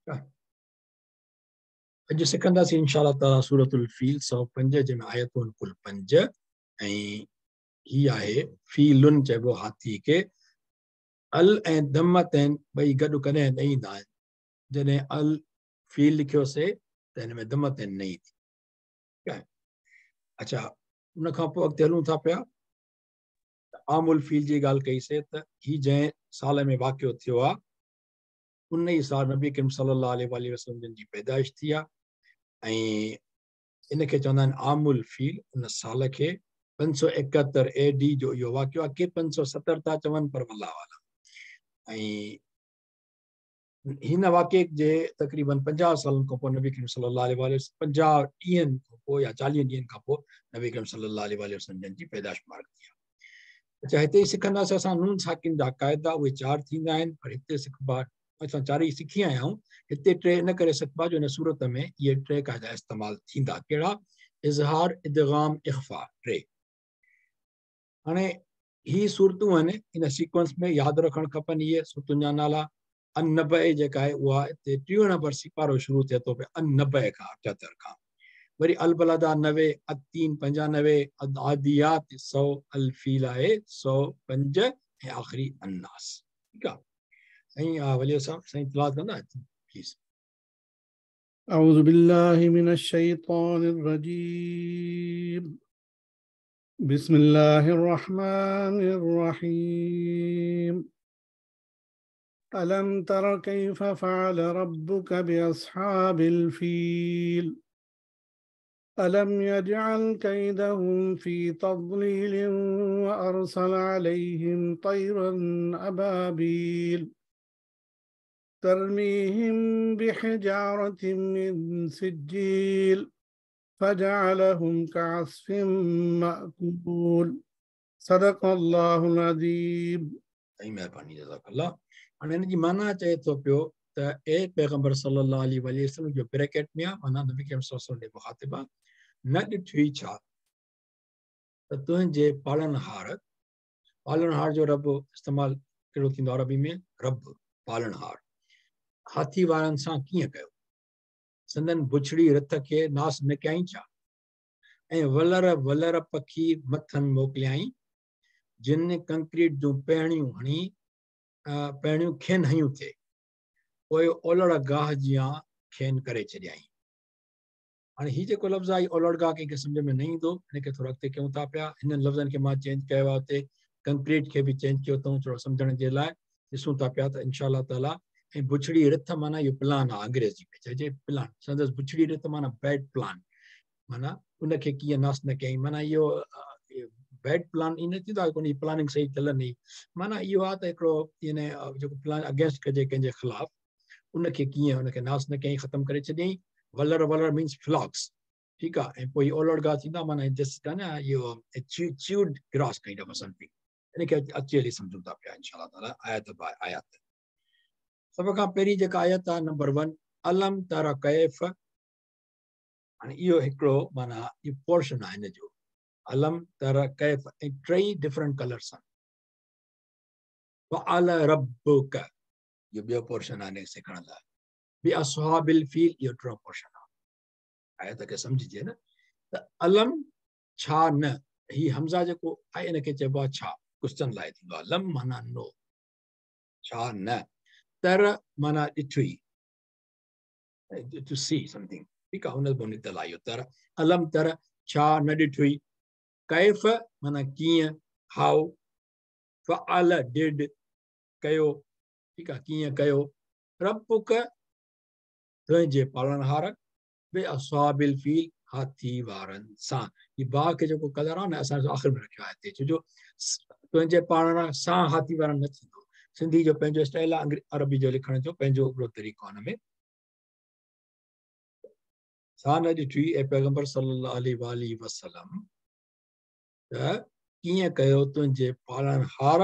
अॼु सिखंदासीं इनशा ताला सूरतुल फ़ील 105 जंहिंमें आयतूं आहिनि कुल 5 ऐं हीअ आहे फ़ीलुन चइबो हाथी खे। अल ऐं दमतैन ॿई गॾु कॾहिं न ईंदा आहिनि। जॾहिं अल फ़ील लिखियोसीं त हिन में दमतैन न ईंदी। ठीकु आहे। अच्छा, उनखां पोइ अॻिते हलूं था पिया। आमुल फ़ील जी ॻाल्हि कईसीं त हीउ जंहिं साल में वाक़ियो थियो आहे उन ई साल नबी करीम सल्लल्लाहु अलैहि वसल्लम जन जी पैदाइश थी आहे ऐं इनखे चवंदा आहिनि आमुल फ़ील। उन साल खे 571 AD जो इहो वाक़ियो आहे। के 570 था चवनि पर वल्ला वाला। ऐं हिन वाक़िए जे तक़रीबन 50 सालनि खां पोइ नबी करीम सल्लल्लाहु अलैहि वसल्लम 50 ॾींहनि खां पोइ या 40 ॾींहनि खां पोइ नबी करीम सल्लल्लाहु अलैहि वसल्लम जन जी पैदाइश मुबारक थी आहे। अच्छा, हिते ई सिखंदासीं असां नून साकिन जा क़ाइदा, उहे 4 थींदा आहिनि, पर हिते सिखबा असां 4 ई सिखी आया आहियूं। हिते 3 इन करे सिखबा जो हिन सूरत में इहे 3 क़ाइदा इस्तेमालु थींदा। कहिड़ा? इज़हार, इदगाम, इख़फ़ा, 3। हाणे ही सूरतूं आहिनि इन सीक्वेंस में यादि रखणु खपनि इहे सूरतुनि जा नाला। अन-नबअ जेका आहे उहा हिते 3 नंबर सिपारो शुरू थिए थो पियो अन-नबअ खां 78 खां, वरी अल-बलदा 90, अत-तीन 95, आदियात 100, अल-फ़ील आहे 105 ऐं आख़िरी अन्नास। ठीकु आहे। साईं वली साहब साईं तिलावत कंदा प्लीज़। अऊज़ु बिल्लाहि मिनश शैतानिर रजीम। बिस्मिल्लाहिर रहमानिर रहीम। अलम तर कैफ फ़अल रब्बुक बिअस्हाबिल फ़ील अलम यजअल कैदहुम फ़ी तज़लील व अरसल अलैहिम तैरन अबाबील तरमीहिम बिहिजारतिन मिन सिज्जील फजअलहुम कअस्फिन मअकूल। सदक़ल्लाहुल अज़ीम। साईं महिरबानी, जज़ाकल्लाह। हाणे हिन जी माना चए थो पियो त ए पैगंबर सल्लल्लाहु अलैहि वसल्लम जो ब्रैकेट में आहे, माना नबी करीम सल्लल्लाहु अलैहि वसल्लम ॾे मुखातिब आहे, न ॾिठी छा त तुंहिंजे पालनहार, पालनहार जो रब इस्तेमालु कहिड़ो थींदो अरबी में? रब, पालनहार, हाथी वारनि सां कीअं कयो? संदन बुछड़ी रथ खे नास न कयाईं छा? ऐं वलर वलर पखी मथनि मोकिलियाईं, जिन कंक्रीट जूं पहिणियूं हणी पहिणियूं खेनि हयूं थिए, पोइ ओलड़ गाह जीअं खेनि करे छॾियाईं। हाणे हीउ जेको लफ़्ज़ आहे ओलड़ गाह कंहिंखे सम्झ में न ईंदो, हिनखे थोरो अॻिते कयूं था पिया। हिननि लफ़्ज़नि खे मां चेंज कयो आहे, हुते कंक्रीट खे बि चेंज कयो अथऊं थोरो सम्झण जे लाइ। ॾिसूं था पिया त इनशा ताला। ऐं बुछड़ी रथ माना इहो प्लान आहे, अंग्रेज़ी में चइजे प्लान। संदसि बुछड़ी रथ माना बैड प्लान, माना उनखे कीअं नास न कयाईं, माना इहो बैड प्लान ईअं न थींदो आहे कोन प्लानिंग सही थियल न हुई, माना इहो आहे त हिकिड़ो इन जेको प्लान अगेंस्ट कजे कंहिंजे ख़िलाफ़, उनखे कीअं उनखे नास न कयाईं, ख़तमु करे छॾियईं। वलर वलर मीन्स फ्लॉक्स, ठीकु आहे। ऐं पोइ ओलड़ गाह थींदा माना जिस कान इहो chewed grass kind of something. हिनखे अची हली सम्झूं था पिया इनशा ताला। आयत बाय आयत। सभ खां पहिरीं जेका आयत आहे नंबर 1, अलम तर कैफ। हाणे इहो हिकिड़ो माना इहो पोर्शन आहे हिन जो, अलम तर कैफ, ऐं टेई डिफरेंट कलर्स आहिनि। फ़अल रब्बुक, इहो ॿियो पोर्शन आहे हिनखे सिखण लाइ। बि अस्हाबिल फ़ील, इहो टियों पोर्शन आहे। आयत खे सम्झिजे न त अलम छा न, हीउ हमज़ा जेको आहे हिनखे चइबो आहे छा, क्वेश्चन लाइ थींदो आहे। लम माना नो, छा न, तर माना ॾिठो ई, टू सी समथिंग, ठीकु आहे, हुन निकितल आहे इहो तर। अलम तर छा न ॾिठो ई, कैफ माना कीअं, how, फ़अल did कयो, ठीकु आहे, कीअं कयो, रब्बुक तुंहिंजे पालनहार, बि अस्हाबिल फ़ील हाथी वारनि सां। हीउ बा खे जेको कलर आहे न असां आख़िर में रखियो आहे हिते, छो जो तुंहिंजे पालनहार सां हाथी वारनि न थींदो। सिंधी जो पंहिंजो स्टाइल आहे, अरबी जो लिखण जो पंहिंजो हिकिड़ो तरीक़ो आहे। हुन में सां न ॾिठी ए पैगंबर सल्लल्लाहु अलैहि वसल्लम त कीअं कयो तुंहिंजे पालनहार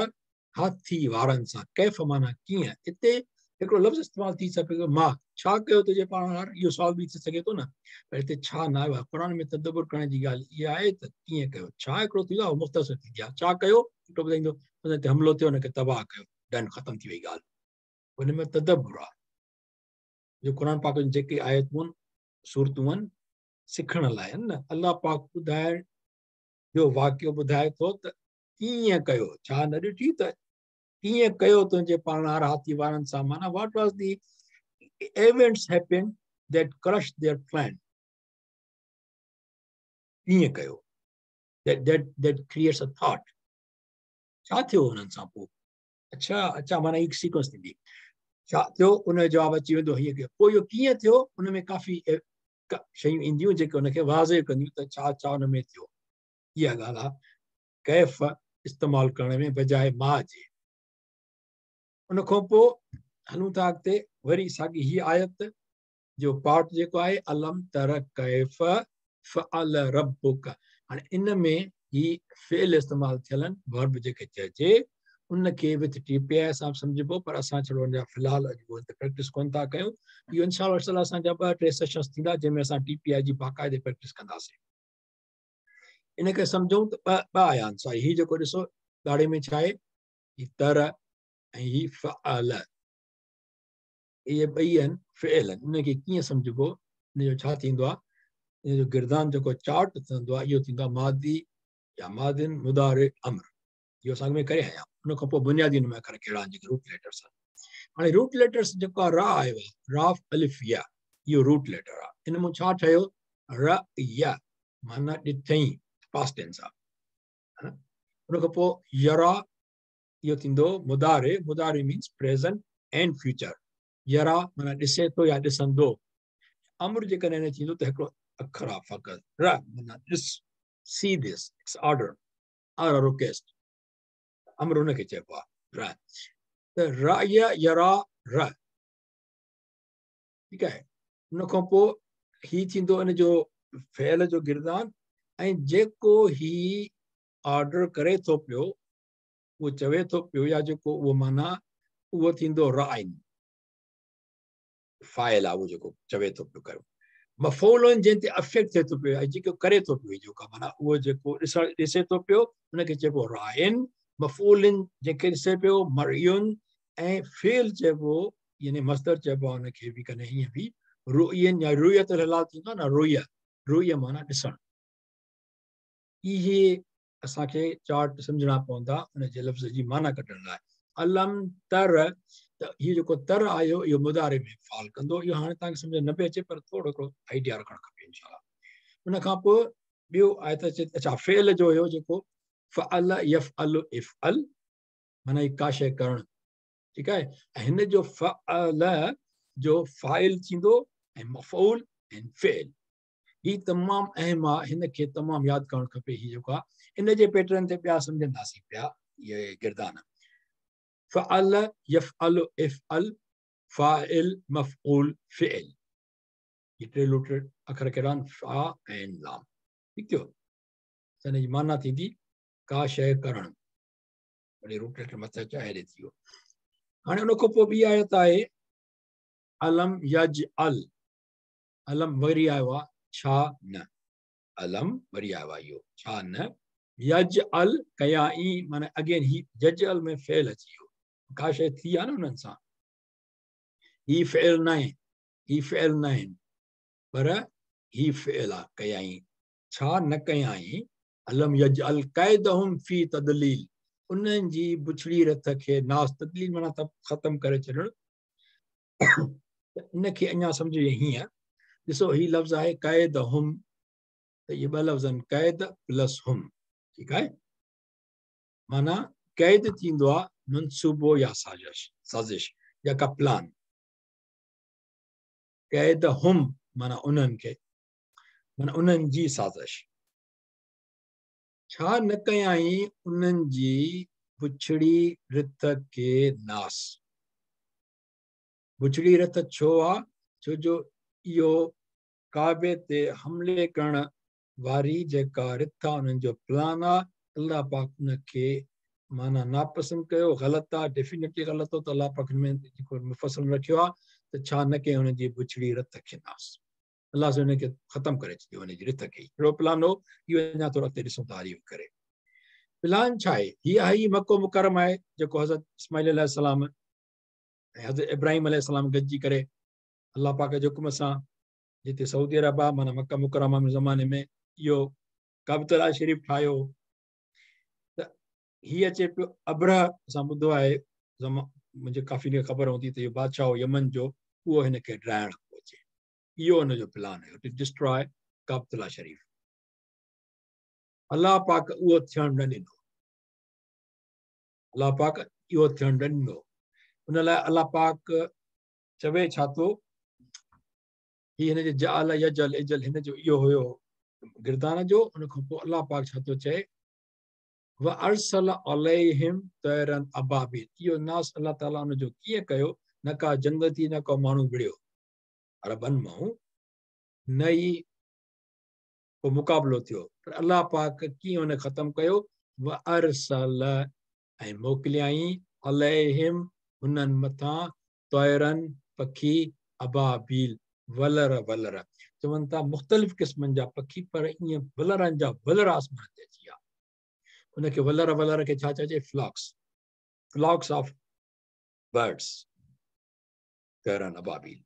हाथी वारनि सां। कैफ माना कीअं, हिते हिकिड़ो लफ़्ज़ इस्तेमालु थी सघे थो, मां छा कयो तुंहिंजे पालनहार, इहो सवाल बि थी सघे थो न, पर हिते छा न आयो आहे। क़ुर में तदबुर करण जी ॻाल्हि इहा आहे त कीअं कयो, छा हिकिड़ो थींदो आहे मुख़्तसर थींदी आहे। छा कयो हिकिड़ो ॿुधाईंदो, हुन ते हमलो थियो, हुनखे तबाह कयो, डन, ख़तमु थी वई ॻाल्हि। हुन में तदबुर आहे। जो क़ुरान पाक जूं जेके आयतूं आहिनि, सूरतूं आहिनि, सिखण लाइ आहिनि न। अलाह पाक ॿुधाइण जो वाकियो ॿुधाए थो त कीअं कयो, छा न ॾिठी त कीअं कयो तुंहिंजे पाण हाथी वारनि सां, माना what was the events happen that crush their plan, कीअं कयो, that that that creates a thought, छा थियो हुननि सां पोइ। अच्छा अच्छा, माना हिकु सीक्वेंस थींदी, छा थियो, उन जो जवाबु अची वेंदो हीअं कयो। पोइ इहो कीअं थियो, उन में काफ़ी शयूं ईंदियूं जेके हुनखे वाज़े कंदियूं त छा छा हुन में थियो। इहा ॻाल्हि आहे कैफ़ इस्तेमालु करण में बजाए माँ जे। उन खां पोइ हलूं था अॻिते, वरी साॻी हीअ आयत जो पार्ट जेको आहे, अलम तर कैफ़ फ़अल रब्बुक। हाणे इन में ही फ़िइल इस्तेमालु थियल आहिनि, वर्ब जेके चइजे उनखे विथ टी पी I सां सम्झिबो, पर असां छड़ो अञा फ़िलहाल अॼु प्रैक्टिस कोन था कयूं। इहो इनशा अल्लाह असांजा ॿ टे सेशन्स थींदा जंहिंमें असां टी पी I जी बाक़ाइदे प्रैक्टिस कंदासीं। इनखे सम्झूं त ॿ ॿ आया आहिनि, सॉरी, हीउ जेको ॾिसो ॻाढ़े में छा आहे, हीउ तर ऐं हीउ फ़अल, इहे ॿई आहिनि फ़िइल आहिनि। इनखे कीअं सम्झिबो, इनजो छा थींदो आहे, इनजो गिरदान जेको चार्ट थींदो आहे इहो थींदो आहे मादी या मादिन मुदारे अम्र, इहो असां अॻु में करे आया। उन खां पोइ बुनियादी हुन में अखर कहिड़ा आहिनि जेके रूट लेटर्स आहिनि। हाणे रूट लेटर्स जेको आहे रा आयो आहे, राफ अलिफ या, इहो रूट लेटर आहे। इन मां छा ठहियो, र या माना ॾिठई, पास्ट टेंस आहे। उन खां पोइ यरा, इहो थींदो मुदारे, मुदारे मीन्स प्रेजेंट एंड फ्यूचर। यरा माना ॾिसे थो या ॾिसंदो। अम्र जेकॾहिं न थींदो त हिकिड़ो अखर आहे फ़क़ति, र माना ॾिस, see this, it's order or request, अम्र हुनखे चइबो आहे र। त र या यरा र, ठीकु आहे। उन खां पोइ ही थींदो इन जो फ़ेल जो गिरदान, ऐं जेको ही ऑर्डर करे थो पियो, उहो चवे थो पियो या जेको उहो माना उहो थींदो राइन, फ़ाइल आहे उहो जेको चवे थो पियो करो। मफ़ऊल जंहिं ते अफेक्ट थिए थो पियो ऐं जेको करे थो पियो जेको माना उहो जेको ॾिसे थो पियो हुनखे चइबो राइन, मफ़ऊल जंहिंखे ॾिसे पियो मरियुन, ऐं फ़ेल चइबो यानी मस्दर चइबो आहे हुनखे बि कॾहिं हीअं बि रुयन या रुयत हिलाल थींदो आहे न, रुय, रुय माना ॾिसणु। इहे असांखे चार्ट सम्झणा पवंदा हुनजे लफ़्ज़ जी माना कढण लाइ। अलम तर, त हीउ जेको तर आयो इहो मुदारे में फ़ाल कंदो। इहो हाणे तव्हांखे सम्झ न पियो अचे, पर थोरो हिकिड़ो आइडिया रखणु खपे इनशा। उन खां पोइ ॿियो आयत अचे, अच्छा फ़ेल जो हुयो जेको फ़अल यफ़अल इफ़अल, माना हीअ का शइ करणु, ठीकु आहे। ऐं हिन जो फ़अल जो फ़ाइल थींदो ऐं मफ़ऊल ऐं फ़ेल, हीउ तमामु अहम आहे, हिनखे तमामु यादि करणु खपे। हीउ जेको आहे इन जे पैटर्न ते ॿिया सम्झंदासीं पिया इहे गिरदान। फ़अल यफ़अल इफ़अल, फ़ाइल मफ़ऊल फ़िइल, इहे टे लुट अखर कहिड़ा आहिनि, फ़ा ऐं लाम, ठीकु थियो। त हिन जी माना थींदी का शइ करणु, वरी रूट लेटर मथे अचे हेॾे थी वियो। हाणे उन खां पोइ ॿी आयत आहे अलम यज अल, अलम वरी आयो आहे छा न, अलम वरी आयो आहे इहो छा न, यज अल कयाई माना अगेन ही जज अल में फ़ेल अची वियो, का शइ थी आहे न हुननि सां, ही फ़ेल न आहे, ही फ़ेल न आहिनि पर ही फ़ेल आहे कयाई, छा न कयाई। अलम यज अल कैदहुम फ़ी तदलील, उन्हनि जी बुछड़ी रथ खे नास, तदलील माना त ख़तमु करे छॾणु। इनखे अञा सम्झिजे हीअं, ॾिसो ही लफ़्ज़ आहे कैदहुम, त इहे ॿ लफ़्ज़ आहिनि कैद प्लस हुम, ठीकु आहे। माना कैद थींदो आहे मनसूबो या साज़िश, साज़िश या का प्लान। कैद हुम माना उन्हनि खे, माना उन्हनि जी साज़िश। छा न कयाई उन्हनि जी बुछड़ी रिथ खे नास। बुछड़ी रिथ छो आहे? छो जो इहो काबे ते हमले करण वारी जेका रिथ आहे उन्हनि जो प्लान आहे, अलाह पाक उनखे माना नापसंदि कयो, ग़लति आहे, डेफिनेटली ग़लति हो, त अलाह पाक हुन में जेको मुफ़सल रखियो आहे त छा न कयो हुनजी बुछड़ी रथ खे नास, अलाह से हुनखे ख़तमु करे छॾियो हुनजी रिथ खे। कहिड़ो प्लान हो इहो अञा थोरो अॻिते ॾिसूं था तारीफ़ करे। प्लान छा आहे? हीअ आहे हीअ मक्को मुकरम आहे जेको हज़रत इस्माइल अलैहिस्सलाम ऐं हज़रत इब्राहिम अलैहिस्सलाम गॾिजी करे अलाह पाक जे हुकुम सां जिते सऊदी अरब आहे, माना मक्का मुकरमा में ज़माने में इहो काबतुल्लाह शरीफ़ ठाहियो। त हीअ अचे पियो अबरह, असां ॿुधो आहे, मुंहिंजे काफ़ी ख़बर हूंदी त इहो बादशाह हो यमन जो, उहो हिन खे डिराइण पियो अचे। इहो हुनजो प्लान हुयो टू डिस्ट्रॉय काबतुल्लाह शरीफ़। अलाह पाक उहो थियणु न ॾिनो, अलाह पाक इहो थियणु न ॾिनो। उन लाइ अलाह पाक चवे छा थो, हीअ हिन जे जाल यजल इजल हिन जो इहो हुयो गिरदान जो। उन खां पोइ अलाह पाक छा थो चए, व अरसल अलैहिम तैरन अबाबील। इहो नास अलाह ताला हुनजो कीअं कयो, न का जंग थी न को माण्हू विड़ियो अरबनि मां, न ई को मुक़ाबिलो थियो, पर अलाह पाक कीअं हुन ख़तमु कयो, व अरसल ऐं मोकिलियाई अलैहिम हुननि मथां तैरन पखी अबाबील वलर वलर। चवनि था मुख़्तलिफ़ क़िस्मनि जा पखी, पर ईअं वलरनि जा वलर आसमान ते अची विया। हुनखे वलर वलर खे छा चइजे, फ्लॉक्स, फ्लॉक्स of birds, तैरन Ababeel.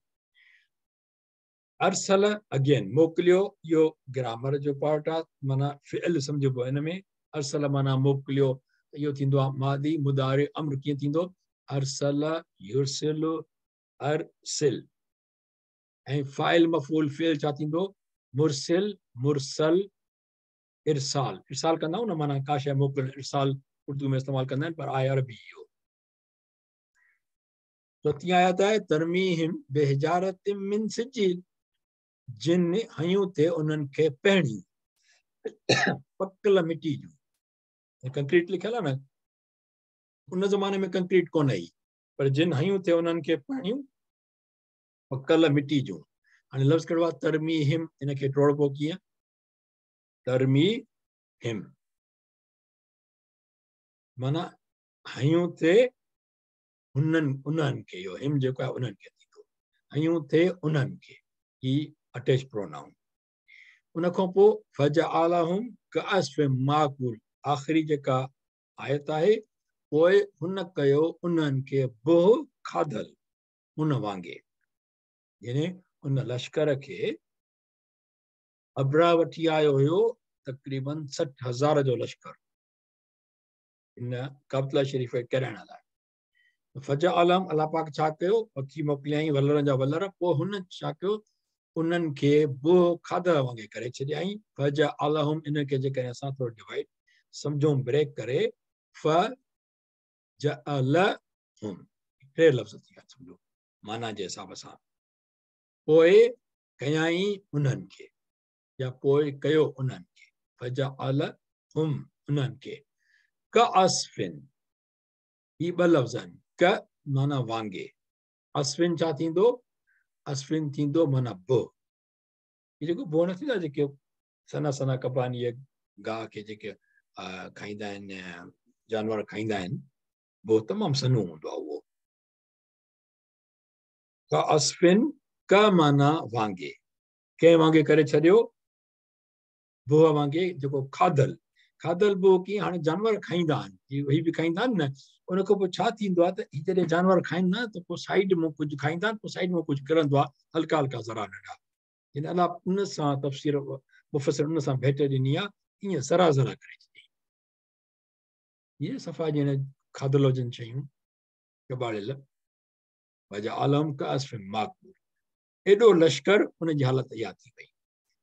Arsal again मोकिलियो, इहो ग्रामर जो पार्ट आहे, माना फ़िइल सम्झिबो हिन में। अरसल माना मोकिलियो, इहो थींदो आहे मादी मुदारे अम्र। कीअं थींदो, अरसल युरसिल अरसिल। ऐं फ़ाइल मफ़ूल फ़िइल छा थींदो, मुरसिल मुरसल इरसाल। इरसाल कंदा आहियूं न, माना का शइ मोकिलणु, इरसाल उर्दू में इस्तेमालु कंदा आहिनि, पर आहे अरबी इहो। चौथी आयत आहे तरमीहिम बेहिजारतिम मिन सिजील, जिन हयूं थे उन्हनि खे पहिणी पकल मिटी जूं। कंक्रीट लिखियलु आहे न, उन ज़माने में कंक्रीट कोन आई, पर जिन हयूं थे उन्हनि खे पहिणियूं पकल मिटी जूं। हाणे लफ़्ज़ कहिड़ो आहे, तरमीहिम, हिनखे टोड़बो कीअं, तरमीहिम माना हयूं थे हुननि, उन्हनि खे, इहो हिम जेको आहे उन्हनि खे थींदो, हयूं थे उन्हनि खे, ही अटैच प्रोनाउन। उन खां पोइ फजअलहुम कअस्फ़िम माकूल, आख़िरी जेका आयत आहे, पोइ हुन कयो उन्हनि खे बुह खाधल उन वांगे, यानी उन लश्कर खे अबरा वठी आयो हुयो तक़रीबन 60,000 जो लश्कर इन काबतुल्लाह शरीफ़ खे किराइण लाइ। फजअलहुम, अलाह पाक छा कयो, पखी मोकिलियाई वलरनि जा वलर, पोइ हुन छा कयो, उन्हनि खे बुह खाधल वांगे करे छॾियाई। फजअलहुम, इन खे जेकॾहिं असां थोरो डिवाइड सम्झूं ब्रेक करे, फजअलहुम टे लफ़्ज़ थी विया सम्झो माना जे हिसाब सां। पोइ कयाई उन्हनि खे, या पोइ कयो उन्हनि खे, फजअलहुम उन्हनि खे, कअस्फिन, ही ॿ लफ़्ज़ आहिनि, क माना वांगे, अस्फिन छा थींदो, अस्फिन थींदो माना बुह। हीअ जेको बुह न थींदो आहे, जेके सना सना कबा आहिनि, इहे गाह खे जेके खाईंदा आहिनि, जानवर खाईंदा आहिनि, बुह तमामु सनो हूंदो आहे उहो। कअस्फिन, क माना वांगे, कंहिं वांगे करे छॾियो, बुह वांगे, जेको खाधल, खाधल बुह कीअं, हाणे जानवर खाईंदा आहिनि, ही बि खाईंदा आहिनि न, उन खां पोइ छा थींदो आहे त हीअ जॾहिं जानवर खाईंदा न, त पोइ साइड मां कुझु खाईंदा आहिनि, पोइ साइड मां कुझु किरंदो आहे, हल्का हल्का ज़रा नंढा। इन अलाह उन सां तफ़सीर मुफ़सिर उन सां भेट ॾिनी आहे, ईअं ज़रा ज़रा करे छॾी। इहे सफ़ा जीअं खाधल हुजनि शयूं चबाड़ियल, फजअलहुम कअस्फ़िम माकूल, एॾो लश्कर, उनजी हालत इहा थी वई।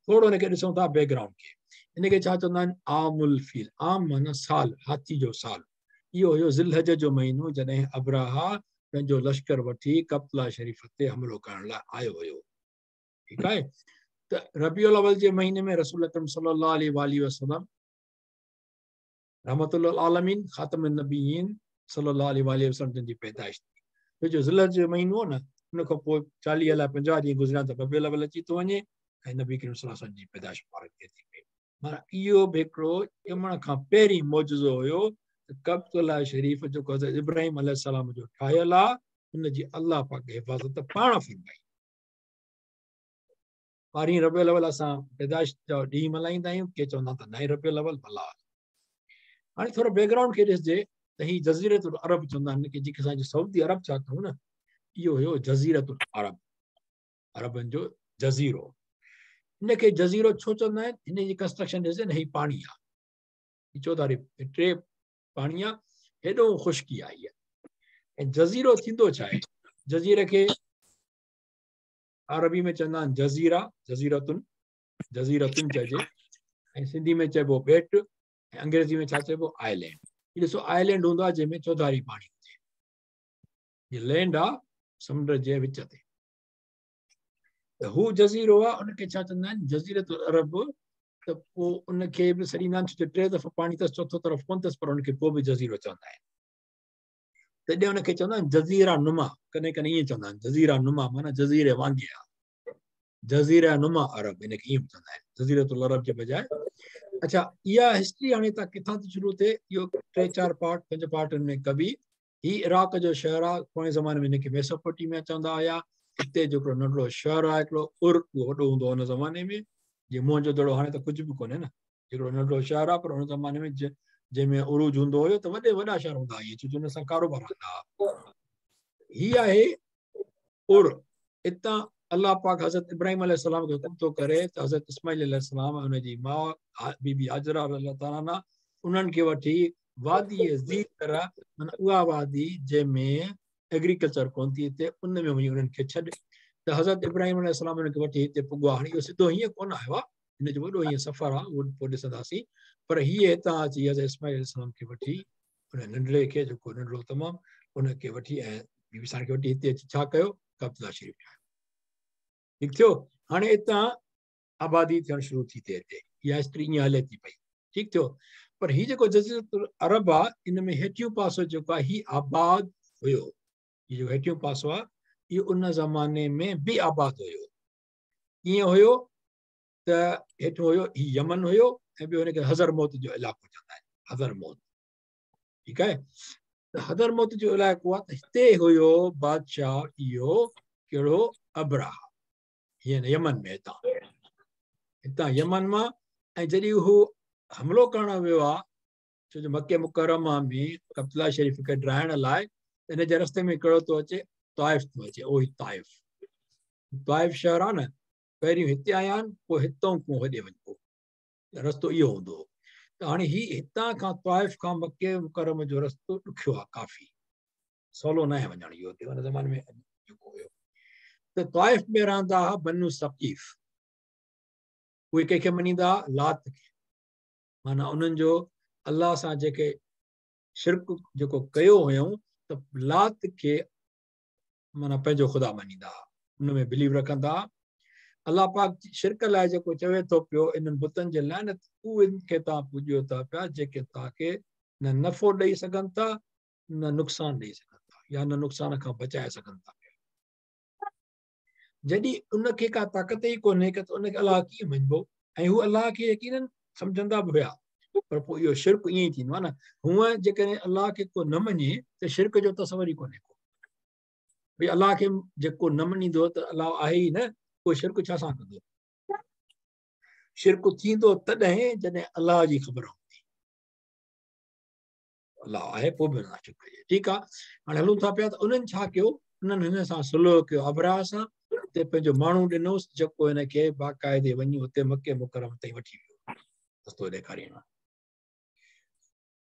थोरो हुनखे ॾिसूं था बैकग्राउंड खे, हिनखे छा चवंदा आहिनि, आमुल फील, आम माना साल, हाथी जो साल। इहो हुयो ज़िलहज जो महीनो, जॾहिं अबराहा पंहिंजो लश्कर वठी कबतुल्लाह शरीफ़ ते हमिलो करण लाइ आयो हुयो। ठीकु आहे, त रबीउल अव्वल जे महीने में रसूल अकरम सल्लल्लाहु अलैहि वसल्लम रहमतुल्लाह आलमीन ख़ातम नबीयीन सल्लल्लाहु अलैहि वसल्लम जन जी पैदाइश थी। छो जो ज़िलहज जो महीनो हो न, उन खां पोइ 40 अलाए 50 ॾींहं गुज़रिया त रबीउल अव्वल अची थो वञे ऐं नबी करीम सल्लल्लाहु अलैहि वसल्लम जी पैदाइश मुबारक थिए थी पई। माना इहो बि हिकिड़ो ॼमण खां पहिरीं मौजज़ो हुयो त कबतुल्लाह शरीफ़ जेको हज़रत इब्राहिम अलैहिस्सलाम जो ठाहियल आहे, उनजी अलाह पाक हिफ़ाज़त पाण फरमाई। 12 रबीउल अव्वल असां पैदाइश जो ॾींहुं मल्हाईंदा आहियूं, के चवंदा त 9 रबीउल अव्वल भला। हाणे थोरो बैकग्राउंड खे ॾिसजे त हीअ जज़ीरतुल अरब चवंदा आहिनि की जेके असांजो सऊदी अरब छा कयूं न, इहो हुयो जज़ीरतुल अरब। अरबनि जो जज़ीरो। हिनखे जज़ीरो छो चवंदा आहिनि? हिन जी कंस्ट्रक्शन ॾिसजे न, हीअ पाणी आहे, हीअ चौधारी टे पाणी आहे, हेॾो ख़ुश्की आहे हीअ। ऐं जज़ीरो थींदो छा आहे? जज़ीरे खे अरबी में चवंदा आहिनि जज़ीरा, जज़ीरतुन, जज़ीरतुन चइजे, ऐं सिंधी में चइबो ॿेट, ऐं अंग्रेज़ी में छा चइबो? आइलैंड। हीअ ॾिसो आइलैंड हूंदो आहे जंहिंमें चौधारी पाणी हुजे। हीअ लैंड आहे समुंड जे विच ते, त हू जज़ीरो आहे, उनखे छा चवंदा आहिनि? जज़ीरतुल अरब। त पोइ उनखे बि सॾींदा आहिनि, छो जो टे दफ़ा पाणी अथसि, चोथों तरफ़ कोन अथसि, पर उनखे पोइ बि जज़ीरो चवंदा आहिनि। तॾहिं उनखे चवंदा आहिनि जज़ीरा नुमा, कॾहिं कॾहिं ईअं चवंदा आहिनि जज़ीरा नुमा, माना जज़ीरे वांगे आहे, जज़ीरा नुमा अरब, हिनखे ईअं बि चवंदा आहिनि जज़ीरतुल अरब जे बजाए। अच्छा, इहा हिस्ट्री हाणे तव्हां किथां थी शुरू थिए? इहो टे चारि पार्ट पंज पार्टनि में कबी। हीअ इराक़ जो शहर आहे, पुराणे ज़माने में हिनखे मेसोपोटेमिया चवंदा हुया। हिते जो हिकिड़ो नंढड़ो शहर आहे, हिकिड़ो उर, उहो वॾो हूंदो हुन ज़माने में, जीअं मोहन जो दड़ो हाणे त कुझु बि कोन्हे न, हिकिड़ो नंढड़ो शहर आहे, पर हुन ज़माने में जंहिंमें उरूज हूंदो हुयो त वॾे वॾा शहर हूंदा हुआ, छो जो हुन सां कारोबार हलंदा हुआ। हीअ आहे उर। हितां अलाह पाक हज़रत इब्राहिम अलैहिस्सलाम खे हुकुम थो करे त हज़रत इस्माइल अलैहिस्सलाम ऐं हुनजी माउ बीबी हाजरा अल्लाह ताला उन्हनि खे वठी वादी ज़ी तरह, माना उहा वादी जंहिंमें एग्रीकल्चर कोन थी थिए, उन में वञी उन्हनि खे छॾ। त हज़रत इब्राहिम अलैहिस्सलाम हुननि खे वठी हिते पुॻो आहे। हाणे इहो सिधो हीअं कोन आयो आहे, हिन जो वॾो हीअं सफ़र आहे, उहो पोइ ॾिसंदासीं। पर हीअ हितां अची हज़रत इस्माइल अलैहिस्सलाम खे वठी, हुन नंढड़े खे, जेको नंढड़ो तमामु, उनखे वठी ऐं बीबी साहिब खे वठी हिते अची छा कयो? कब्ज़ा शरीफ़ ठाहियो। ठीकु थियो? हाणे हितां आबादी थियणु शुरू थी थिए हिते, इहा हिस्ट्री ईअं हले थी पई। ठीकु थियो? पर हीअ जेको जज़ीरतुल अरब आहे, इन में हेठियों पासो जेको आहे हीअ आबाद हुयो। हीअ जेको हेठियों पासो आहे इहो उन ज़माने में बि आबाद हुयो। कीअं हुयो? त हेठि हुयो हीअ यमन हुयो, ऐं ॿियो हिनखे हज़रमौत जो इलाइक़ो चवंदा आहिनि, हज़रमौत। ठीकु आहे? त हज़रमौत जो इलाइक़ो आहे, त हिते हुयो बादशाह इहो कहिड़ो? अबराह, हीअ यमन में, हितां हितां यमन मां। ऐं जॾहिं हू हमलो करण वियो आहे, छो जो मके मुकरमा में कब्तला शरीफ़ खे ड्राइण लाइ, हिन जे रस्ते में कहिड़ो थो अचे? ताइफ़ थो अचे। उहो ई ताइफ़, ताइफ़ शहर आहे न, पहिरियों हिते आया आहिनि, पोइ हितां खां होॾे वञिबो, रस्तो इहो हूंदो हो। त हाणे हीअ हितां खां ताइफ़ खां मके मुकरम जो रस्तो ॾुखियो आहे, काफ़ी सवलो न आहे वञणु इहो हुन ज़माने में जेको हुयो। त ताइफ़ में रहंदा हुआ बनु सक़ीफ़, उहे कंहिंखे मञींदा हुआ? लात खे। माना उन्हनि जो अलाह सां जेके शिरक जेको कयो हुयऊं, त लात खे माना पंहिंजो ख़ुदा मञींदा हुआ, उन में बिलीव रखंदा हुआ। अलाह पाक शिरक लाइ जेको चवे थो पियो इन्हनि बुतनि जे लाइ न, उन्हनि खे तव्हां पूॼियो था पिया जेके तव्हांखे न नफ़ो ॾेई सघनि था न नुक़सानु ॾेई सघनि था, या न नुक़सान खां बचाए सघनि था पिया। जॾहिं उनखे का ताक़त ई कोन्हे त उनखे अलाह कीअं मञिबो? ऐं हू अलाह खे यकीनन सम्झंदा बि हुया, पर पोइ इहो शिरक ईअं ई थींदो आहे न। हूअं जेकॾहिं अलाह खे को न मञे त शिरक जो तसवर ई कोन्हे को, भई अलाह खे जेको न मञींदो त अलाह आहे ई न, पोइ शिरक छा सां कंदो? शिरक थींदो तॾहिं जॾहिं अलाह जी ख़बर हूंदी, अलाह आहे पोइ बि हुन शिरक कजे। ठीकु आहे, हाणे हलूं था पिया। त उन्हनि छा कयो? उन्हनि हिन सां सुलह कयो अबराह सां, हुते पंहिंजो माण्हू ॾिनोसि जेको हिनखे बाक़ाइदे वञी हुते मके मुकरम ताईं वठी वियो, रस्तो ॾेखारीण।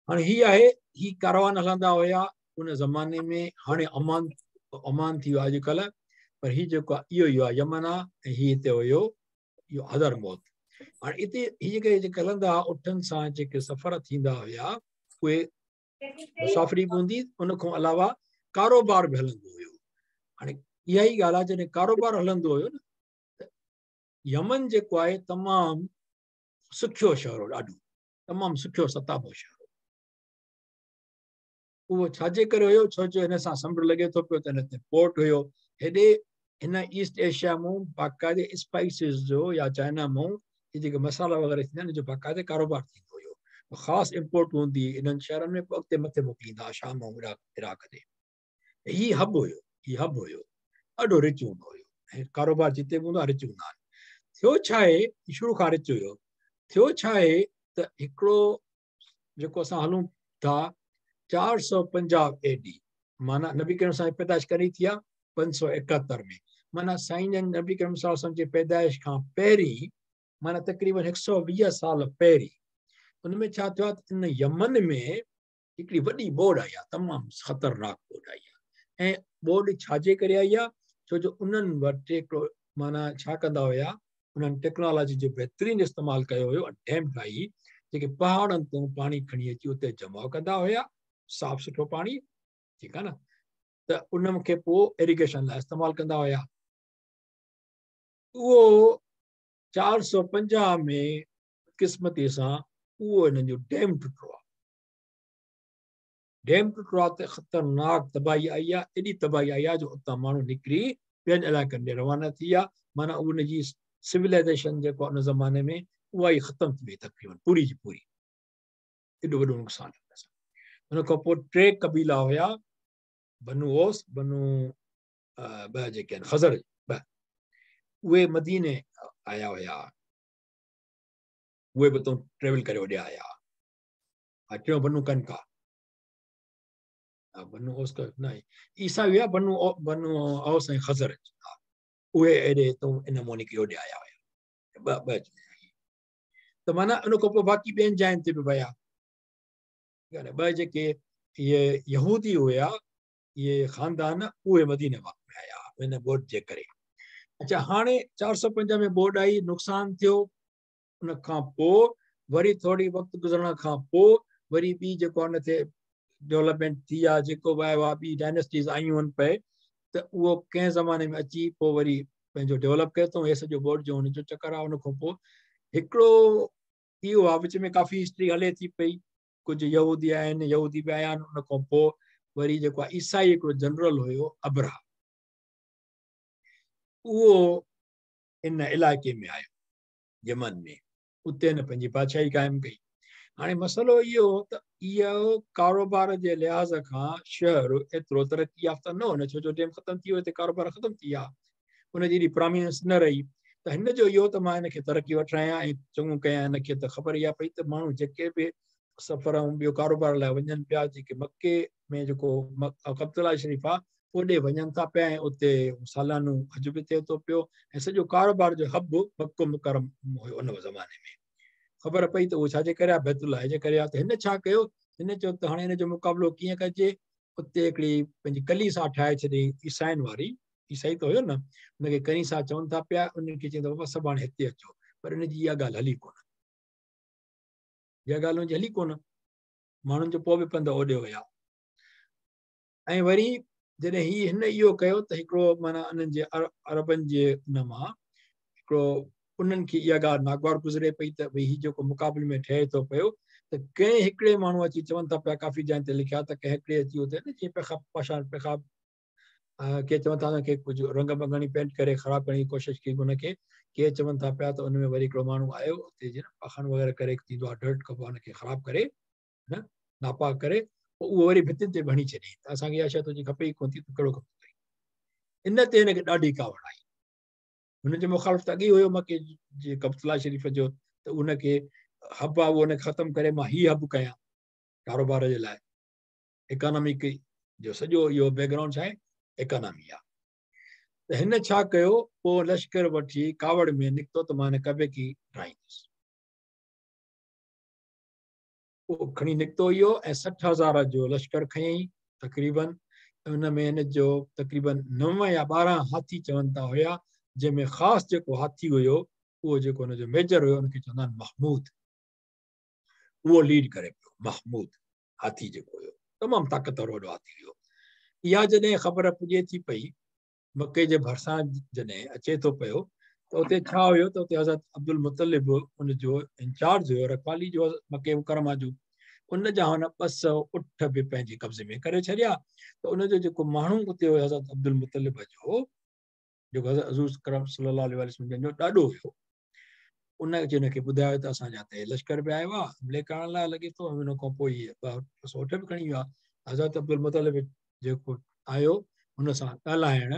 हाणे हीअ आहे, हीअ कारवान हलंदा हुया उन ज़माने में। हाणे अमान अमान थी वियो आहे अॼुकल्ह, पर हीअ जेको आहे इहो ई आहे यमन आहे, ऐं हीअ हिते हुयो इहो हज़रमौत। हाणे हिते हीअ जेके जेके हलंदा हुआ उठनि सां जेके सफ़र थींदा हुया, उहे मुसाफ़िरी बि हूंदी, उन खां अलावा कारोबार बि हलंदो हुयो। हाणे इहा ई ॻाल्हि आहे, जॾहिं कारोबार हलंदो हुयो न, त यमन जेको आहे तमामु सुखियो शहर हो, ॾाढो तमामु सुखियो सताबो शहर हो। उहो छाजे करे हुयो? छो जो हिन सां समुंड लॻे थो पियो त हिन ते पोर्ट हुयो। हेॾे हिन ईस्ट एशिया मां बाक़ाइदे स्पाइसिस जो या चाइना मां इहे जेके मसाला वग़ैरह थींदा आहिनि, जो बाक़ाइदे कारोबार थींदो हुयो। ख़ासि इम्पोर्ट हूंदी इन्हनि शहरनि में, पोइ अॻिते मथे मोकिलींदा हुआ शाम ऐं इराक़ ते। हीअ हब हुयो, हीअ हब हुयो, ॾाढो रिच हूंदो हुयो ऐं कारोबार जिते बि हूंदो आहे रिच हूंदा आहिनि। थियो छा आहे, शुरू खां रिच हुयो। थियो छा आहे त हिकिड़ो जेको असां हलूं था 450 AD, माना नबी करीम सां पैदाइश कॾहिं थी आहे? 571 में। माना साईं जन नबी करीम सल्लल्लाहु अलैहि वसल्लम जे पैदाइश खां पहिरीं, माना तक़रीबन 120 साल पहिरीं, उन में छा थियो आहे त इन यमन में हिकिड़ी वॾी ॿोड़ आई आहे, तमामु ख़तरनाक ॿोड़ आई आहे। ऐं ॿोड़ छाजे करे आई आहे? छो जो उन्हनि वटि हिकिड़ो माना छा कंदा हुया, उन्हनि टेक्नोलॉजी जो बहितरीनु इस्तेमालु कयो हुयो, डैम ठाही, जेके पहाड़नि ते पाणी खणी अची उते जमा कंदा हुया, साफ़ सुठो पाणी, ठीकु आहे न, त उन खे पोइ इरीगेशन लाइ इस्तेमालु कंदा हुया। उहो 450 में क़िस्मती सां उहो हिननि जो डैम टुटो आहे। डैम टुटो आहे त ख़तरनाक तबाही आई आहे, एॾी तबाही आई आहे जो उतां माण्हू निकिरी ॿियनि इलाइक़नि ॾे रवाना थी विया। माना उनजी सिविलाइज़ेशन जेको आहे उन ज़माने में उहा ई ख़तमु थी वई तक़रीबन पूरी जी पूरी, एॾो वॾो नुक़सानु। उन खां पोइ टे क़बीला हुया, बनू औस, बनू ॿ जेके आहिनि ख़ज़र, ॿ, उहे मदीने आया हुया, उहे बि उतां ट्रेवल करे होॾे आया। हा, टियों बनू कनका, बनू औस न ईसा हुया, बनू बनू औस ऐं ख़ज़र, उहे एॾे हितां इन मां निकिरी होॾे आया हुया, ॿ ॿ। त माना उन खां पोइ बाक़ी ॿियनि जायुनि ते बि विया। ॿ जेके इहे यहूदी हुया, इहे ख़ानदान, उहे मदीने में आया हिन ॿोड़ जे करे। अच्छा, हाणे 450 में ॿोड़ आई, नुक़सानु थियो। उन खां पोइ वरी थोरी वक़्तु गुज़रण खां पोइ वरी ॿी जेको आहे उन ते डेवलपमेंट थी आहे, जेको बि आयो आहे, ॿी डायनेस्टीज़ आयूं आहिनि पए, त उहो कंहिं ज़माने में अची पोइ वरी पंहिंजो डेवलप कयो अथऊं। हे सॼो ॿोड़ जो हुनजो चक्कर आहे। उन खां पोइ हिकिड़ो इहो आहे, विच में काफ़ी हिस्ट्री हले थी पई, कुझु यहूदी आहिनि, यहूदी बि आया आहिनि। उन खां पोइ वरी जेको आहे ईसाई हिकिड़ो जनरल हुयो अबरा, उहो इन इलाइक़े में आयो यमन में, उते हिन पंहिंजी बादशाही क़ाइमु कई। हाणे मसइलो इहो हो त इहो कारोबार जे लिहाज़ खां शहर एतिरो तरक़ी याफ़्ता न हो न, छो जो डैम ख़तमु थी वियो, हिते कारोबार ख़तमु थी विया, उनजी एॾी प्रोमिनेंस न रही। त हिन जो इहो त मां हिनखे तरक़ी वठारायां ऐं चङो कयां हिनखे, त ख़बर इहा पई त माण्हू जेके बि सफ़र ऐं ॿियो कारोबार लाइ वञनि पिया, जेके मक्के में जेको कब्तुल्ला शरीफ़ आहे ओॾे वञनि था पिया, ऐं उते सालानो हज बि थिए थो पियो, ऐं सॼो कारोबार जो हब मक्को मुकरम हुयो उन ज़माने में। ख़बर पई त उहो छाजे करे आहे, बैतुल्लाह जे करे आहे। त हिन छा कयो, हिन चयो त हाणे हिन जो मुक़ाबिलो कीअं कजे। उते हिकिड़ी पंहिंजी कलीसा ठाहे छॾी ईसाइनि वारी, ईसाई त हुयो न, हुनखे कनीसा चवनि था पिया, उन्हनि खे चवनि था बाबा सभु हाणे हिते अचो, पर हिन जी इहा ॻाल्हि हली कोन, इहा ॻाल्हि हुनजी हली कोन, माण्हुनि जो पोइ बि पंधु ओॾे हुया। ऐं वरी जॾहिं हीअ हिन इहो कयो त हिकिड़ो माना उन्हनि जे अरबनि जे उन मां हिकिड़ो उन्हनि खे इहा ॻाल्हि नागवार गुज़रे पई त भई हीउ जेको मुक़ाबिले में ठहे थो पियो, त कंहिं हिकिड़े माण्हू अची चवनि था पिया, काफ़ी जायुनि ते लिखिया त कंहिं हिकिड़े अची उते न जीअं पेखाब पाषाण पेखाब के चवनि था हुनखे कुझु रंग बंग हणी पेंट करे ख़राबु करण जी कोशिशि कई हुनखे, के चवनि था पिया त उन में वरी हिकिड़ो माण्हू आयो उते जीअं पाखान वग़ैरह करे थींदो आहे, डर्ट कबो आहे, हुनखे ख़राबु करे न नापाक करे, पोइ उहो वरी भितियुनि ते बि हणी छॾियईं त असांखे इहा शइ तुंहिंजी खपे ई कोन थी, तूं कहिड़ो कमु कई। इन ते हिनखे ॾाढी कावड़ आई। हुनजे मुखालिफ़ त अॻे ई हुयो मक्के जे कब्तुल्ला शरीफ़ जो, त उनखे हब आहे उहो हुनखे ख़तमु करे मां हीउ हब कयां कारोबार जे लाइ, इकोनॉमिक जो सॼो इहो बैकग्राउंड छा आहे, इकोनॉमी आहे। त हिन छा कयो, पोइ लश्कर वठी कावड़ में निकितो त मां हिन कबे खे ढाहींदुसि। पोइ खणी निकितो इहो ऐं 60,000 जो लश्कर खयईं तक़रीबन, उन में हिन जो तक़रीबन 9 या 12 हाथी चवनि था हुया, जंहिंमें ख़ासि जेको हाथी हुयो उहो जेको हुनजो मेजर हुयो उनखे चवंदा आहिनि महमूद, उहो लीड करे पियो। महमूद हाथी जेको हुयो तमामु ताक़तवर वॾो हाथी हुयो। इहा जॾहिं ख़बर पुॼे थी पई मक्के जे भरिसां जॾहिं अचे थो पियो त उते छा हुयो त उते हज़रत अब्दुल मुतलिब उनजो इंचार्ज हुयो रखवाली जो मक्के मुकरमा जो, उन जा हुन 200 उठ बि पंहिंजे कब्ज़े में करे छॾिया। त उनजो जेको माण्हू उते हुयो हज़रत अब्दुल मुतलिब जो, जेको हज़रत हज़ूर करम सल्लल्लाहु अलैहि वसल्लम जो ॾाॾो हुयो, उन अची हुनखे ॿुधायो त असांजा त लश्कर बि आयो आहे हमले करण लाइ लॻे थो, हुन खां पोइ इहे 200 उठ बि खणी वियो आहे। हज़रत अब्दुल मुतलिब जेको आयो हुन सां ॻाल्हाइण,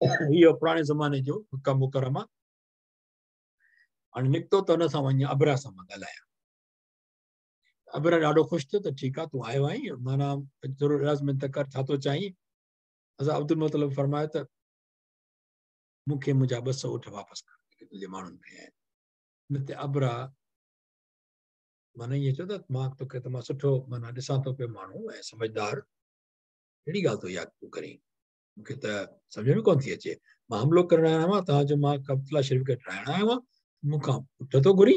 इहो पुराणे ज़माने जो मक्का मुकरमा, हाणे निकितो त हुन सां वञी अबरा सां मां ॻाल्हायां। अबरा ॾाढो ख़ुशि थियो त ठीकु आहे तूं आयो आहीं, माना ज़रूरु इलाज में त कर, छा थो चाहीं। हज़रत अब्दुल मुतलिब फरमायो त मूंखे मुंहिंजा 200 उठ वापसि कर, जेके तुंहिंजे माण्हुनि खयां आहिनि। हुन ते अबरा माना ईअं चयो त मां तोखे तमामु सुठो माना ॾिसां थो पियो माण्हू ऐं सम्झदार, कहिड़ी ॻाल्हि थो इहा तूं करीं, मूंखे त सम्झ में कोन थी अचे। मां हमिलो करण आयो आहियां, तव्हांजो मां कब्तुल्ला शरीफ़ खे ठाहिण आयो आहियां, मूंखां उठ थो घुरी,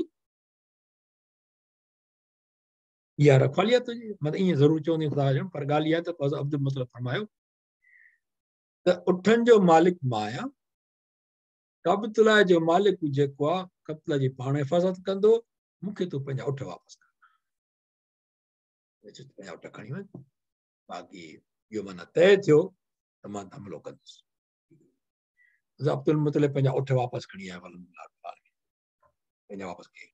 इहा रखवाली आहे तुंहिंजी। मतिलबु ईअं ज़रूरु चवंदी ख़ुदा जो, पर ॻाल्हि इहा त अब्दुल मतलब फरमायो त उठनि जो मालिक मां आहियां, कब्तुल्ला जो मालिक जेको आहे कब्तुल्ला जी पाण हिफाज़त कंदो, मूंखे तूं पंहिंजा उठ वापसि कर, पंहिंजा उठ खणी वञ, बाक़ी इहो माना तय थियो त मां हमिलो कंदुसि। अब्दुल मुतलिब पंहिंजा उठ वापसि खणी आयो, पंहिंजा वापसि कयईं।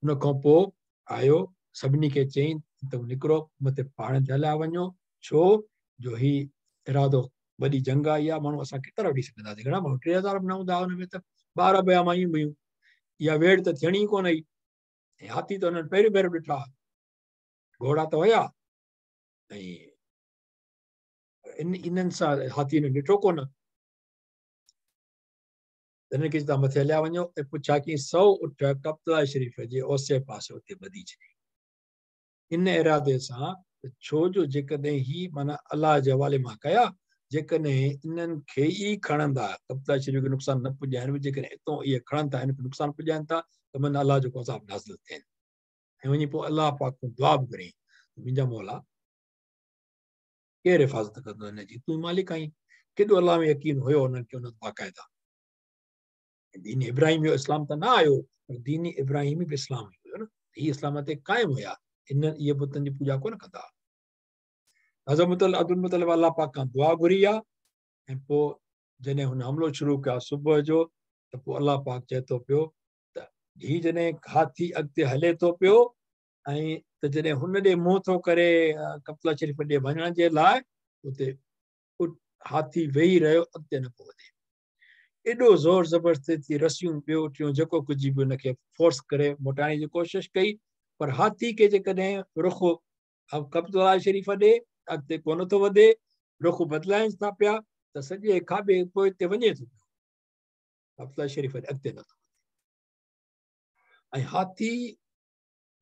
हुन खां पोइ आयो सभिनी खे चयईं त निकिरो मथे पहाड़नि ते हलिया वञो, छो जो ही इरादो वॾी जंग आई आहे, माण्हू असां केतिरा वठी सघंदासीं, घणा माण्हू 3000 बि न हूंदा हुन में, त ॿार पिया मायूं हुयूं, इहा वेड़ त थियणी ई कोन हुई। ऐं हाथी त हुननि पहिरियों भेरो ॾिठा, घोड़ा त हुया ऐं इन्हनि सां हाथी ॾिठो कोन। तन्हनि खे तव्हां मथे हलिया वञो ऐं पुछा की 100 उठ कब्तुल्ला शरीफ़ जे ओसे पासे उते ॿधी छॾी, इन इरादे सां छो जो जेकॾहिं ही माना अलाह जे हवाले मां कया, जेकॾहिं इन्हनि खे ई खणंदा कब्तुल्ला शरीफ़ खे नुक़सानु न पुॼाइनि, जेकॾहिं हितां इहे खणनि था हिन खे नुक़सानु पुॼाइनि था त मन अलाह जो अज़ाब नाज़िल थियनि। ऐं वञी पोइ अलाह पाक खां दुआ बि घुरी, मुंहिंजा मौला केरु हिफाज़त कंदो हिन जी, तूं मालिक आहीं। केॾो अलाह में यकीन हुयो हुननि खे, हुन बाक़ाइदा दीन इब्राहिम जो इस्लाम त न आयो, पर दीन इब्राहिमी बि इस्लाम हुयो न, हीअ इस्लाम ते क़ाइमु हुया, इन इहे बुतनि जी पूॼा कोन कंदा। हज़रत अब्दुल मुतलिब अलाह पाक खां दुआ घुरी आहे ऐं पोइ जॾहिं हुन हमिलो शुरू कयो सुबुह जो, त पोइ अलाह पाक चए थो पियो त हीअ जॾहिं हाथी अॻिते हले थो पियो ऐं त जॾहिं हुन ॾे मुंहुं थो करे कब्तुल्ला शरीफ़ ॾे वञण जे लाइ, उते हाथी वेही रहियो, अॻिते न पियो वधे। एॾो ज़ोर ज़बरदस्ती थी, रसियूं ॿियो टियों जेको कुझु बि हुनखे फोर्स करे मोटाइण जी कोशिशि कई, पर हाथी खे जेकॾहिं रुख कब्तुल्ला शरीफ़ ॾे अॻिते कोन थो वधे, रुख बदिलाइनि था पिया त सॼे खाॿे पोइ ते वञे थो पियो, कब्तुल्ला शरीफ़ ॾे अॻिते नथो वधे। ऐं हाथी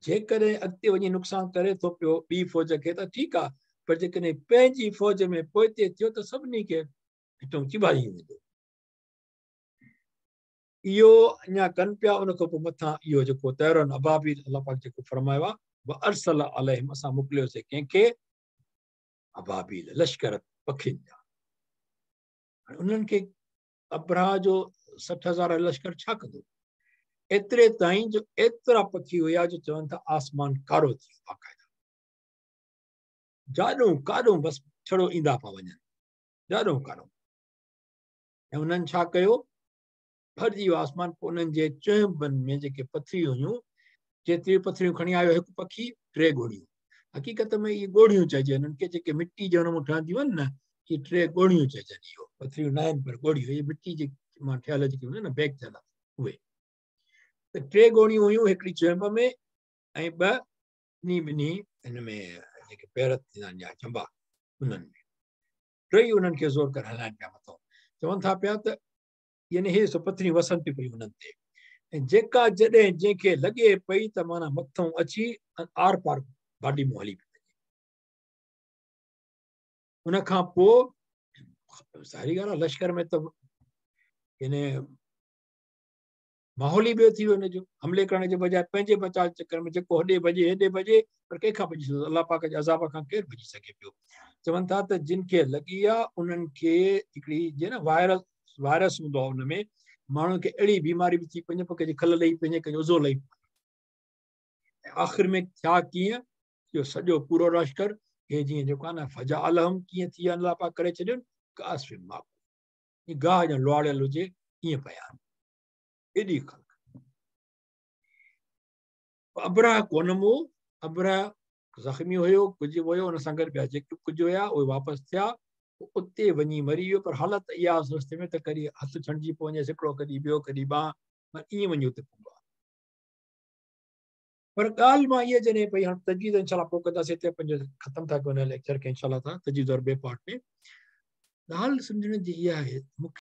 जेकॾहिं अॻिते वञी नुक़सानु करे थो पियो ॿी फ़ौज खे त ठीकु आहे, पर जेकॾहिं पंहिंजी फ़ौज में पोइते थियो त सभिनी खे हितां चिभाई वेंदो। इहो अञा कनि पिया। उन खां पोइ मथां इहो जेको तैरन अबाबील अलाह पाक जेको फरमायो आहे, अरसल अलैहिम, असां मोकिलियोसीं कंहिंखे, अबाबील लश्कर पखियुनि जा। हाणे उन्हनि खे अबराह जो 60,000 लश्कर छा कंदो? एतिरे ताईं जो एतिरा पखी हुया जो चवनि था आसमान कारो थी वियो बाक़ाइदा, जाॾो काॾो बसि छड़ो ईंदा पिया वञनि, जाॾो काॾो। ऐं उन्हनि छा कयो, भरिजी वियो आसमान। पोइ उन्हनि जे चुंबनि में जेके पथरियूं हुयूं, जेतिरियूं पथरियूं खणी आयो हिकु पखी, 3 ॻोड़ियूं। हक़ीक़त में इहे ॻोड़ियूं चइजनि हुननि खे, जेके मिटी जे हुन मां ठहंदियूं आहिनि न, इहे 3 ॻोड़ियूं चइजनि। इहो पथरियूं न आहिनि पर ॻोड़ियूं, इहे मिटी जे मां ठहियल जेके हूंदियूं आहिनि न, बैग थियल उहे। त 3 ॻोड़ियूं हुयूं, हिकिड़ी चुंब में ऐं 2 ॿिन्ही ॿिन्ही हिन में जेके पेर थींदा आहिनि या चंबा, उन्हनि में टेई उन्हनि खे ज़ोर करे हलाइनि पिया मथां। चवनि था पिया त यानी हे सो पथरियूं वसनि थी पयूं उन्हनि ते, ऐं जेका जॾहिं जंहिंखे लॻे पई त माना मथां अची are पार गाॾी मां हली पई वञे। उन खां पोइ सारी ॻाल्हि आहे, लश्कर में त यानी माहौल ई ॿियो थी वियो हुनजो। हमले करण जे बजाए पंहिंजे बचाव जे चक्कर में जेको होॾे भॼे हेॾे भॼे, पर कंहिंखां भॼी सघे? अलाह पाक जे अज़ाब खां केरु भॼी सघे पियो? चवनि था त जिन खे लॻी आहे उन्हनि खे हिकिड़ी जीअं न वायरस हूंदो आहे, हुन में माण्हुनि खे अहिड़ी बीमारी बि थी वञे, पोइ कंहिंजी खल लही वञे, कंहिंजो उज़ो लही वञे। आख़िर में थिया कीअं, इहो सॼो पूरो लश्कर हे जीअं जेको आहे न फजा अलहम कीअं थी विया, अलाह पाक करे छॾियो कासिम माकू, गाह ॼण लुआड़ियल हुजे ईअं पिया आहिनि, एॾी ख़ल्क। अबराह कोन मो, अबराह ज़ख़्मी हुयो, कुझु हुयो, हुन सां गॾु ॿिया जेके कुझु हुया उहे वापसि थिया, उते वञी मरी वियो। पर हालत इहा रस्ते में त कॾहिं हथु छणजी पियो वञेसि हिकिड़ो, कॾहिं ॿियो, कॾहिं ॿांहुं, ईअं वञी उते पुॻो आहे। पर ॻाल्हि मां इहा जॾहिं पई, हाणे तजवीज़ इंशाअल्लाह पोइ कंदासीं, हिते पंहिंजो ख़तमु था कयूं हिन लेक्चर खे इंशाअल्लाह। तजवीज़ और ॿिए पार्ट में ॻाल्हि सम्झण जी इहा आहे मूंखे।